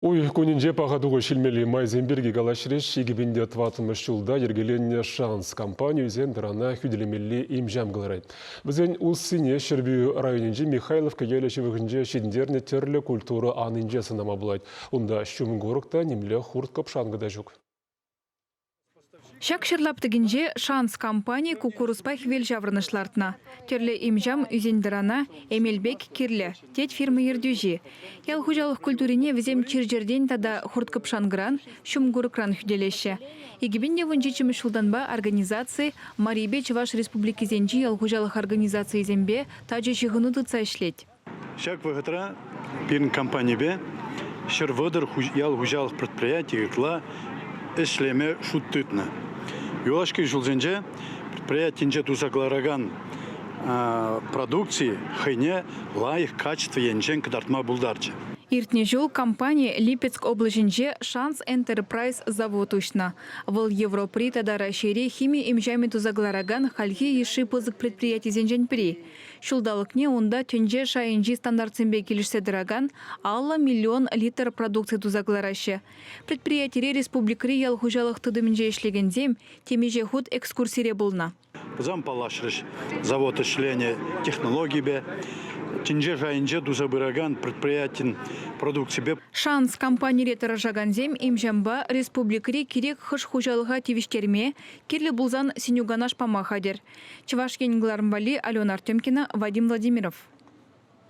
Уйӑх кунӗнче паха тухӑҫ илмелли майсем пирки калаҫрӗҫ. 2004 ҫулта йӗркеленнӗ «Шанс» компани ӳсен-тӑрана хӳтӗлемелли им-ҫам кӑларать. Вӗсен уссине Ҫӗрпӳ районӗнчи Михайловка ялӗ ҫывӑхӗнче ҫитӗнтернӗ тӗрлӗ культура анинче сӑнама пулать. Унта ҫум курӑк та, нимле хурт-кӑпшанкӑ та ҫук. Ҫак ҫӗр лаптӑкӗнче «Шанс» компани куккуруспа хӗвел ҫаврӑнӑш лартнӑ. Тӗрлӗ им-ҫам ӳсен-тӑрана эмел пек кирлӗ, тет фирма ертӳҫи. Ял хуҫалӑх культурине вӗсем чир-чӗртен тата хурт-кӑпшанкӑран, ҫум курӑкран хӳтӗлеҫҫӗ. 2017 ҫултанпа организаци Марипе Чӑваш Республикисенчи ял хуҫалӑх организацийӗсемпе тачӑ ҫыхӑну тытса ӗҫлет. Ҫак вӑхӑтра пирӗн компанипе 130 ял хуҫалӑх предприятийӗ ытла ӗҫлеме шут тытнӑ. Юлашки ҫулсенче предприятинче туса кӑларакан продукци хӑйне лайӑх качество енчен кӑтартма пултарчӗ. Иртнӗ ҫул компани Липецк облаҫӗнче «Шанс Энтерпрайз» завод уҫнӑ. Вӑл Европӑри тата Раҫҫейри хими им-ҫамӗ туса кӑларакан хальхи йышши пысӑк предприятисенчен пӗри. Ҫулталӑкне унта тӗнче шайӗнчи стандартсемпе килӗшсе тӑракан 50 миллион литр продукци туса кӑлараҫҫӗ. Предприятире республикӑри ял хуҫалӑх тытӑмӗнче ӗҫлекенсем темиҫе хут экскурсире пулнӑ. Вӗсем паллашрӗҫ завод ӗҫленӗ технологипе, тӗнче шайӗнче туса пыракан предприятин продукципе. «Шанс» компанире тӑрӑшакансем им-ҫампа республикӑри кирек хӑш хуҫалӑха тивӗҫтерме, кирлӗ пулсан сӗнӳ-канаш пама хатӗр. Чӑваш Ен кӑларӑм валли Алена Артемкина, Вадим Владимиров.